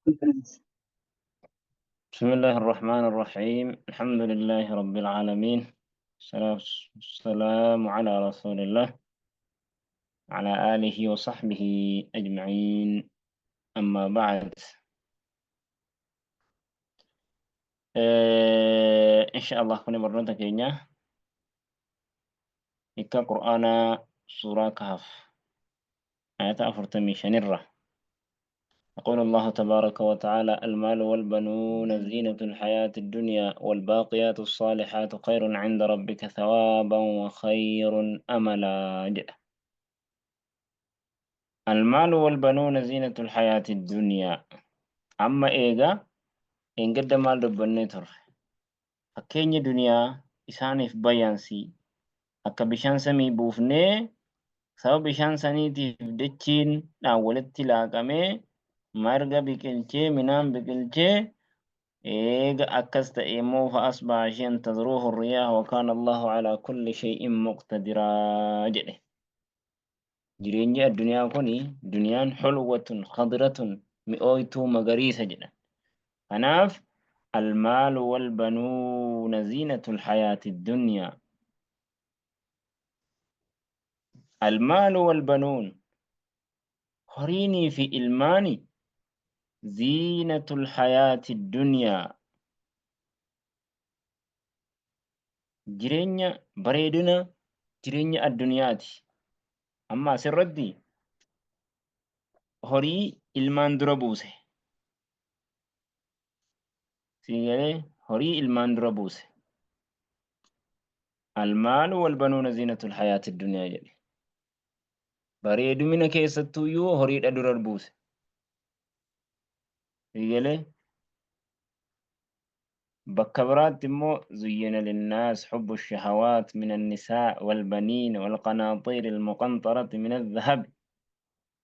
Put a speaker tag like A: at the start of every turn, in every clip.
A: بسم الله الرحمن الرحيم، الحمد لله رب العالمين، الصلاة والسلام على رسول الله على آله وصحبه أجمعين، أما بعد. إن شاء الله كنا برنامج كينيا إكا قرآن سورة كهف آية 45. يقول الله تبارك وتعالى: المال والبنون زينة الحياة الدنيا والباقيات الصالحات خير عند ربك ثوابا وخير أملا. المال والبنون زينة الحياة الدنيا. أما إيغا إن قد مال دبني تر فكين دنيا إسانف بيانسي akka bishaan samii buufnee sababa bishaan saniitiif dachiin dhaan walitti laaqamee marga biqilchee midhaan biqilchee eega akkas ta'e immoo fa'asbaha shay'an tadruuhu riyaah wa kaana Allahu alaa kulli shay'in muqtadiraa jedhe. Jireenyi addunyaa kuni duniyaan hulwatun khadiratun mi'ooytuu magariisa jedhan. Kanaaf almaalu walbanuuna ziinatul hayaati dunyaa. Almaalu walbanuun horiinii fi ilmaani ziinatul hayaati dunyaa jireenya bareedina jireenya addunyaati. Amma asirratti horii ilmaan dura buuse. Sii galee horii ilmaan dura buuse. Almaalu walbanuuna ziinatul hayaati dunyaa jedhe. Bareedumina keessattuuyyuu horiidha dura buuse. Sii galee bakka biraatti immoo zuyyina linnaas hubbu shahawaat min annisaa walbaniin walqanaaxiir almuqanxarati min alzahab.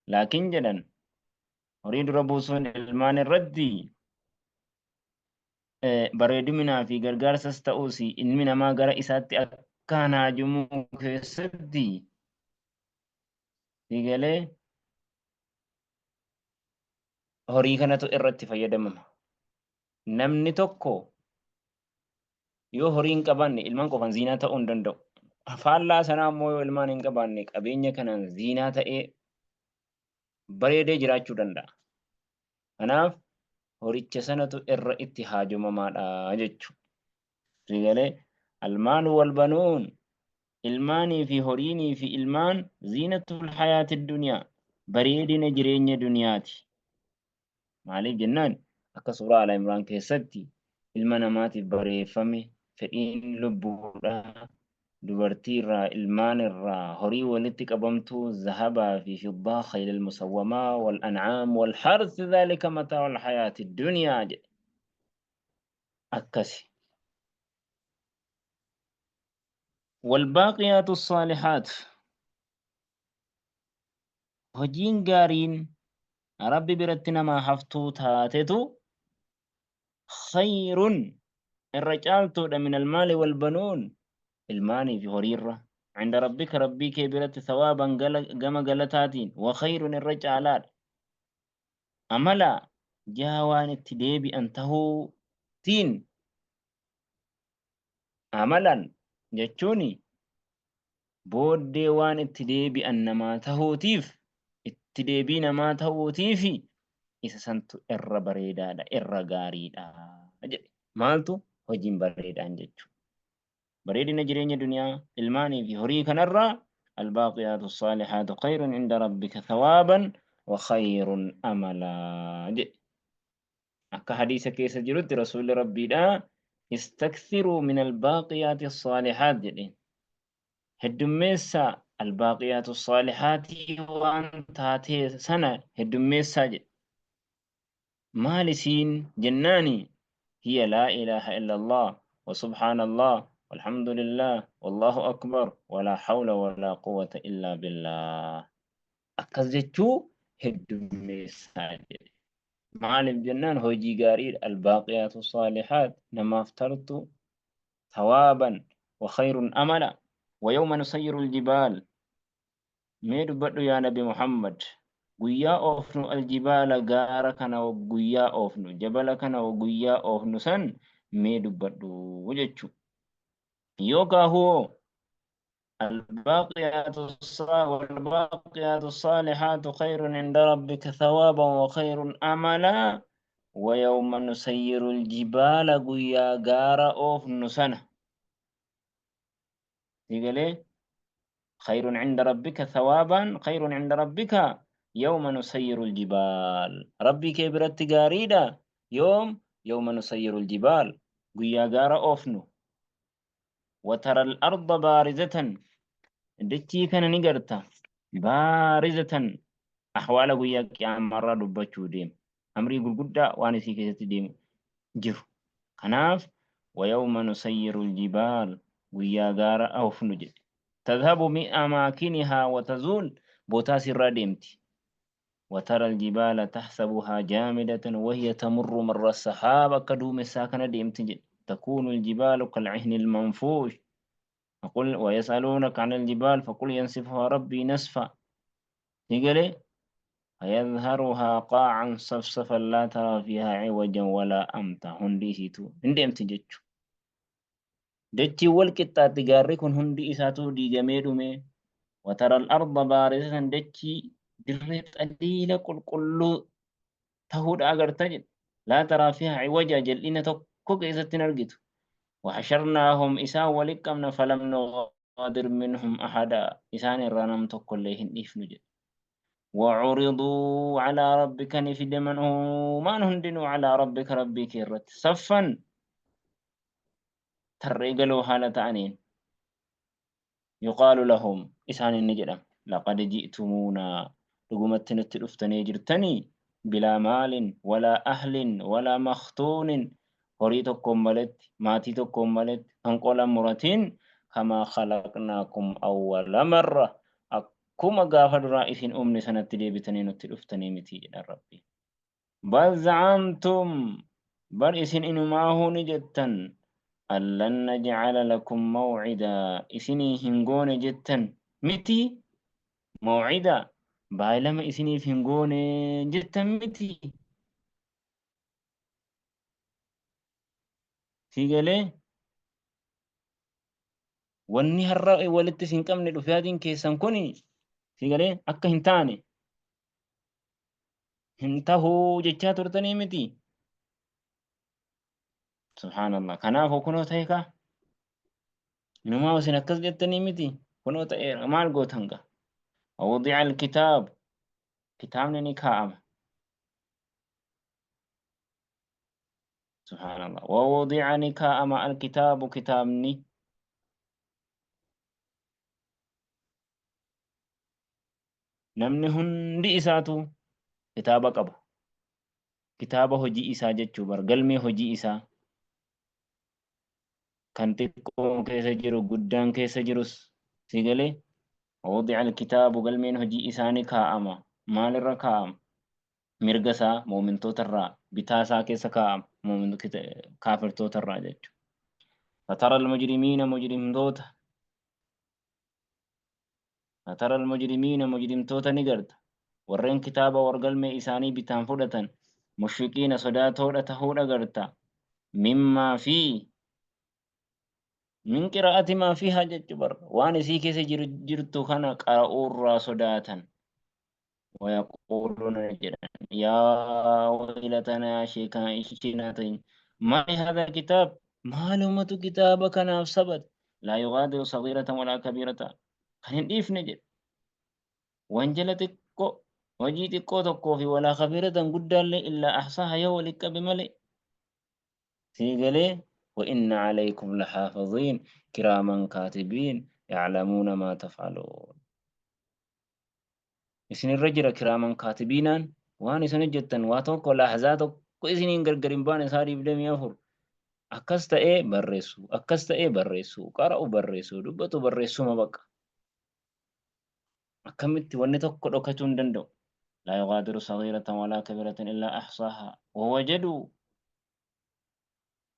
A: Laakiin jedhan horii dura buusuun ilmaan irratti bareeduminaa fi gargaarsas ta'uus ilmi namaa gara isaatti akkaan haajomuu keessatti galee horii kanatu irratti fayyadamama. Namni tokko yoo horii hin qabaanne ilmaan qofaan ziinaa ta'uu hin danda'u. Faallaa sanaa immoo yoo ilmaan hin qabaanne qabeenya kanaan ziinaa ta'ee bareedee jiraachuu danda'a. Kanaaf horicha sanatu irra itti haajomamaadha jechuudha. Galee almaalu wal banuun ilmaanii fi horiinii fi ilmaan ziinatul hayaati duniyaa bareedina jireenya duniyaati. Maaliif jennaan akka suuraa Al Imraan keessatti ilma namaatiif bareeffame fedhiin lubbuudhaa dubartii irraa ilmaan irraa horii walitti qabamtuu zahabaa fi fiddaa khaylal musawwamaa wal an'aam wal harsi dhaalika mataa'ul hayaati duniyaa jedhe akkasi. Walbaaqiyaatu saalihaat hojiin gaariin Rabbi biratti namaa haftuu taatetu khayrun irra caaltuudha min almaali walbanuun ilmaanii fi horiirra inda rabbika rabbii kee biratti thawaaban gama galataatiin wa khayrun irra caalaadha amala jaa waan itti deebi'an tahuutiin amalan jechuun booddee waan itti deebi'an namaa tahuutiif itti deebii namaa tahuutiifi isa santu irra bareedaadha irra gaariidha jedhe. Maaltu hojiin bareedaan jechuudha. Bareedina jireenya duniyaa ilmaanii fi horii kanarraa albaaqiyaatu saalihaatu khayrun inda rabbika thawaaban wa khayrun amalaa jedhe. Akka hadiisa keessa jirutti rasuulli rabbiidha istaksiruu min albaaqiyaati saalihaat jedheen. Heddummeessaa albaaqiyaatu saalihaatii waan taatee sana heddummeessaa jedhe. Maal isiin jennaani hiya laa ilaaha illallah wa subhaanallah walhamdulillah wallahu akbar walaa hawla walaa quwwata illaa billah. Akkas jechuu heddummeessaa jedhe. Maaliif jennaan hojii gaariidha albaaqiyaatu saalihaat namaaf tartu thawaaban wa khayrun amala. Wa yawma nusayyiru aljibaal mee dubbadhu yaa nabi Muhammad Guyyaa oofnu aljibaala gaara kana guyyaa oofnu, jabala kana guyyaa oofnu san mee dubbadhu jechu. Yookaa huwoo والباقيات الصالحات خير عند ربك ثوابا وخير أملا ويوم نسير الجبال قيا غار أوف سنة يقول خير عند ربك ثوابا خير عند ربك يوم نسير الجبال ربي كبرت غاريدا يوم نسير الجبال قيا غار أوفنو وترى الأرض بارزة دتي كان نقرتا بارزة أحوال قيا قيام مرة دبتشو ديم أمري قل وانا سيكي ديم جرو خناف ويوم نسير الجبال قيا غار أوفنو جد تذهب من أماكنها وتزول بوتاس الرادمتي وترى الجبال تحسبها جامدة وهي تمر مر السحاب كدوم الساكنة ديمتي تكون الجبال كالعهن المنفوش فقل ويسألونك عن الجبال فقل ينسفها ربي نسفا يقول فيظهرها قاعا صفصفا لا ترى فيها عوجا ولا أمتا هندي سيتو هندي أمتي جتشو دتشي والكتات تقاريكن هندي إساتو دي جميدو وترى الأرض بارزة دتشي درت قليلة كل كل تهود أجر تجد لا ترى فيها عوجا جلئنا تكوك إذا تنرجت وحشرناهم إسا ولكمنا فلم نغادر منهم أحدا إسان الرنم تقول لهن إفنجد وعرضوا على ربك نفد من ما هندنوا على ربك ربك الرت صفا ترقلوا حالة عنين يقال لهم إسان النجدة لقد جئتمونا لقمت نتلفتني جرتني بلا مال ولا أهل ولا مختون horii tokkoon maletti maatii tokkoon maletti kan qola muratiin kamaa khalaqnaakum awwala marra akkuma gaafa duraa isin uumne sanatti deebitanii nutti dhuftanii miti jedhan Rabbi. Bal zacamtum bar isin inumaahuu ni jettan allan najcala lakum mawcidaa isinii hin goone jettan miti mawcida baay'ilama isiniif hin goone jettan miti. Siigalee wanni har'a walitti isin qabne dhufaatiin keessan kuni siigalee akka hin taane hin tahuu jechaa turtanii miti. Subhaanallah. Kanaafuu kunoo ta'e kaa. Inumaa isin akkas jettanii miti. Kunoo ta'eera. Maal gootan gaa? Wawudi'a alkitaab. Kitaabni ni kaa'ama. Subhaanallah. Wawudi'a ni kaa'ama alkitaabu kitaabni. Namni hundi isaatu kitaaba qaba. Kitaaba hojii isaa jechuu bar galmee hojii isaa kan xiqqoon keessa jiru guddaan keessa jirus si galee wawudi'a alkitaabu galmeen hojii isaa ni kaa'ama. Maalirra kaa'ama? Mirga isaa mu'mintoota irraa bitaa isaa keessa kaa'ama kaafirtoota irraa jechuudha. Fatara almujrimiina mujrimtoota fatara almujrimiina mujrimtoota ni garta. Warreen kitaaba wargalmee isaanii bitaan fudhatan mushfiqiina sodaatoodha tahuudha garta. Mimmaa fi min qiraa'ati maa fiihaa jechuu bar waan isii keessa jirtu kana qara'uurraa sodaatan. ويقولون يا ويلتنا شيكا ما هذا الكتاب معلومة كتابك نفسبت لا يغادر صغيرة ولا كبيرة خلين إيف نجد وانجلتك وجيتك كوفي ولا خبيرة قد إلا أحصاها يولك بملئ سيقلي وإن عليكم لحافظين كراما كاتبين يعلمون ما تفعلون isin irra jira kiraaman kaatibiinaan waan isin hojjettan waa tokko laahzaa tokko isiniin gargar hin baane isaa 24 akkas ta'ee barreessu akkas ta'ee barreessu qara'u barreessu dubbatu barreessuma baqa akkamitti wanni tokko dhokachuu hin danda'u laa yugaadiru sagiiratan walaa kabiratan illaa ahsaahaa wawajaduu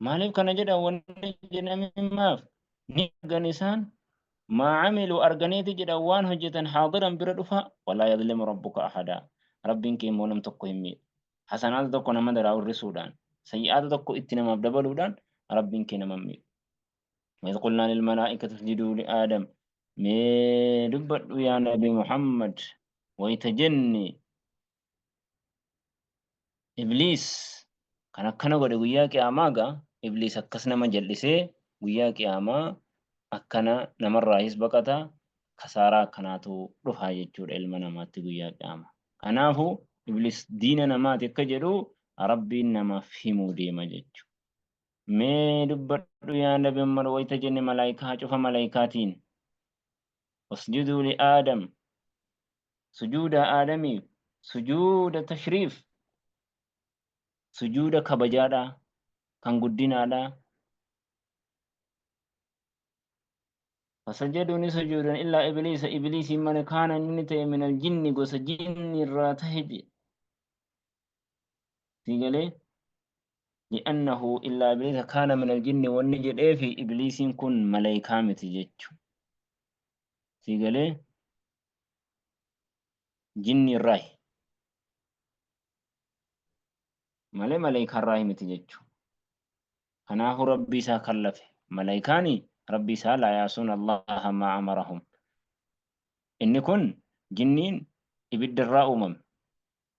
A: maaliif kana jedhan wanni jedhame maaf ni argan isaan ما عملوا أرجنيتي جدا وان هجتا حاضرا بردفا ولا يظلم ربك أحدا. Rabbiin kee immoo nam tokko hin miidhu. Hasanaata tokko nama daraa hir'isuudhaan, sayyi'aata tokko itti namaaf dabaluudhaan Rabbiin kee nama hin miidhu. Wa idh qulnaa lil malaa'ikati usjuduu li Aadam. Mee dubbadhu yaa Nabi Muhammad wayita jenne Ibliis kan akkana godhe guyyaa qiyaamaa gaa Ibliis akkas nama jal'isee guyyaa qiyaamaa akkana namarraahis baqata kasaaraa akkanaatu dhufaa jechuudha ilma namaatti guyyaa qiyaamaa. Kanaafu Ibliis diina namaati akka jedhu Rabbiin namaaf himuu deema jechuudha. Mee dubbadhu yaa Nabi Muhammad wayita jenne malaayikaa cufa malaayikaatiin usjuduu li Aadam sujuuda Aadamiif sujuuda tashriif sujuuda kabajaadha kan guddinaadha. Fasajaduu ni sujuudan illaa ibliisa ibliisiin malee kaana inni ta'e minal jinni gosa jinni irraa tahe jedhe. Sii galee li'annahu illaa ibliisa kaana minal jinni wanni jedheefi ibliisiin kun maleeykaa miti jechu. Sii galee jinni irraahi malee maleeykaa irraahi miti jechu. Kanaafu Rabbii isaa kallafe. Maleeykaani Rabbii isaa laa yaasuuna Allaaha maa amarahum. Inni kun jinniin ibidda irraa uumame.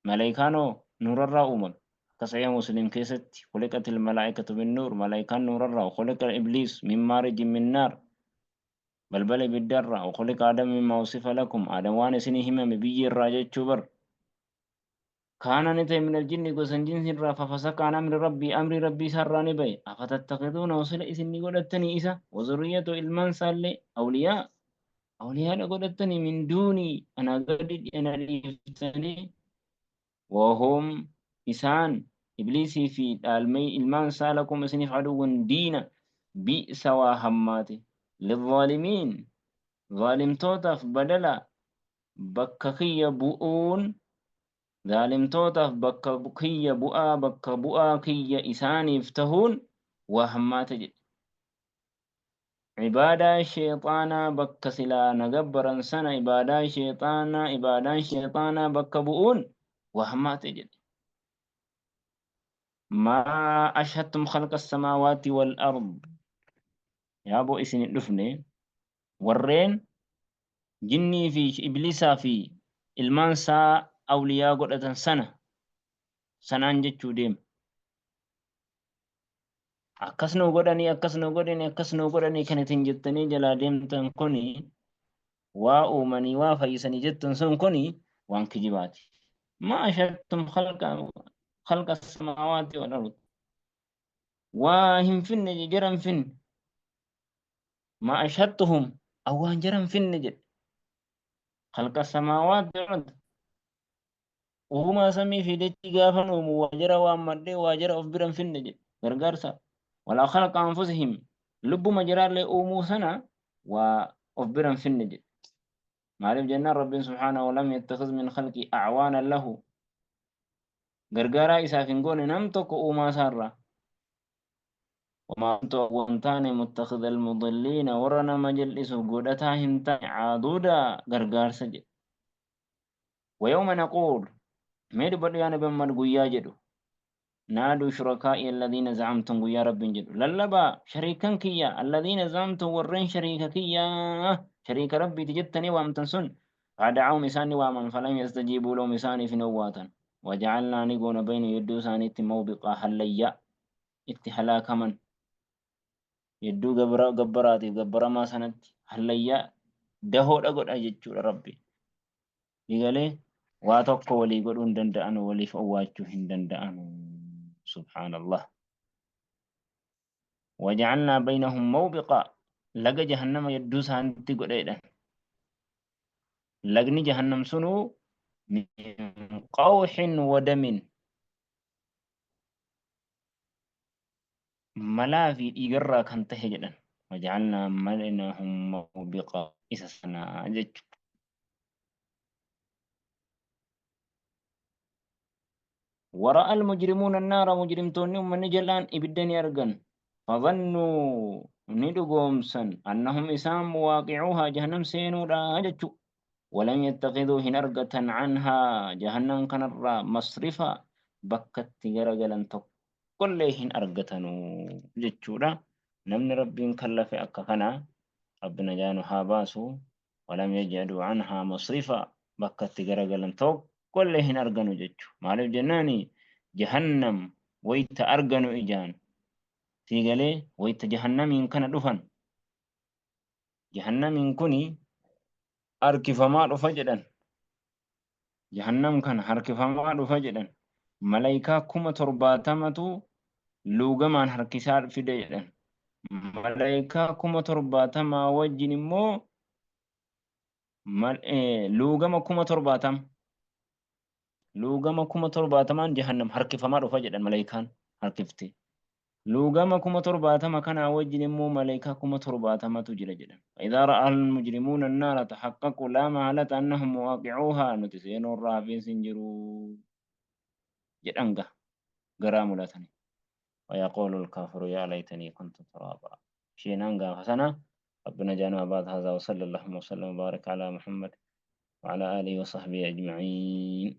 A: Maleeykaan hoo nuurarraa uumame. Akka Sahiiha Muslim keessatti khuliqatil malaa'ikatu min nuur maleeykaan nuurarraa khuliqa ibliis min maarijin min naar balbala ibiddarraa wa khuliqa aadamu mimmaa wusifa lakum aadam waan isinii himame biyyee irraa jechuu bar. Kaana ni ta'e minal jinni gosan jinsi irraa fafasaqa an amri rabbii amrii rabbii isaa irraa ni ba'e afatattakhiduunahu sila isin ni godhattanii isa wa zurriyyatahu ilmaan isaallee awliyaa awliyaadha godhattanii min duunii anaa gadi ana dhiiftanii wahum isaan ibliisii fi dhaalmee ilmaan isaa lakum isiniif aduwwun diina bi'sa waa hammaate lizaalimiin zaalimtootaaf badala bakka kiyya bu'uun zaalimtootaaf bakka kiyya bu'aa bakka bu'aa kiyya isaaniif tahuun waa hammaate jedhe. Ibaadaa sheexaanaa bakka silaa na gabbaran sana ibaadaa sheexaanaa ibaadaan sheexaanaa bakka bu'uun waa hammaate jedhe. Maa ashhadtum khalqa samaawaati wal ard. Yaaboo isin hin dhufne warreen jinnii fi ibliisaa fi ilmaan isaa awliyaa godhatan sana sanaan jechuu deema. Akkas nuu godhanii akkas nuu godhanii akkas nuu godhanii kan isin jettanii jalaa deemtan kuni waa uumanii waa fayyisanii jettan sun kuni waan kijibaati. Maa ashattum khalqa khalqa samaawaati wal ard. Waa hin finne jara hin finne. Maa ashattuhum awwaan jara hin finne jedhe. Khalqa samaawaati wal ard. Uumaa samii fi dachii gaafan uumu waa jara waammadhee waa jara of bira hin finne jedhe. Gargaarsa. Walaa khalaqa anfusihim lubbuma jaraallee uumuu sana waa of bira hin finne jedhe. Maaliif jennaan Rabbiin subhaanahu lam yattakhiz min khalqi a'waanan lahu gargaaraa isaaf hin goone nam tokko uumaa isaarraa. Wamaa kuntu waan taane muttakhidhal mudilliina warra nama jal'isu godhataa hin taane caaduuda gargaarsa jedhe. Wayawma naquul mee dubbadhu yaa Nabi Muhammad guyyaa jedhu naaduu shurakaa'i alladhiina zacamtum guyyaa Rabbiin jedhu lallabaa shariikan kiyya alladhiina zacamtum warreen shariika kiyya shariika Rabbiiti jettanii waamtan sun fada'ahum isaan ni waaman falam yastajiibuu lahum isaaniif hin owwaatan waja'alnaa ni goona bayna yedduu isaaniitti mawbiqaa hallayyaa itti halaakaman yedduu gabbaraatiif gabbaramaa sanatti hallayyaa dahoodha godha jechuudha Rabbi. Digalee waa tokko walii godhuu hin danda'anu waliif owwaachuu hin danda'anu subhaanallah. Waja'alnaa baynahum mawbiqaa laga jahannama yedduu isaanitti godheedhan. Lagni jahannam sunuu min qawxin wadamin malaa fi dhiigarraa kan tahe jedhan. Waja'alnaa baynahum mawbiqaa isa sanaa jechuudha. Wara'a al-mujrimuuna an-naara mujrimtoonni ummanni jal'aan ibidda ni argan. Fadhannuu ni dhugoomsan annahum isaan muwaaqicuuhaa jahannam seenuudha jechuu. Walam yattakhiduu hin argatan canhaa jahannam kanarraa masrifa bakka itti garagalan tokkollee hin argatanu jechuudha. Namni Rabbiin kallafe akka kana Rabbi najaa nu haa baasu. Walam yaj'aluu canhaa masrifa bakka itti garagalan tokkollee hin arganu jechu. Maaliif jennaani jahannam wayta arganu ijaan sii galee wayta jahannamiin kana dhufan jahannamiin kuni harkifamaa dhufa jedhan. Jahannam kana harkifamaa dhufa jedhan. Malaykaa 70,000tu luugamaan harkisaa fide jedhan. Malaykaa 70,000 wajjin immoo luugama 70,000. Luugama 70,000n jahannam harkifamaa dhufa jedhan malaykaan harkifte. Luugama 70,000 kanaa wajjin immoo malaykaa 70,000tu jira jedhan. Idhaa ra'al mujrimuuna annaara tahaqqaqu laa mahalata annahum muwaaqi'uuhaa nuti seenuu irraa hafiinsi hin jiru jedhan ga garaa mulatanii. Wayaquulu alkaafiru yaa laytanii kuntu turaabaa. Isheenaan gaafa sana Rabbi najaa nu haa baatu. Haadhaa wa sallallahu wa sallam wa baaraka alaa Muhammad wa alaa aalihi wa sahbihi ajma'iin.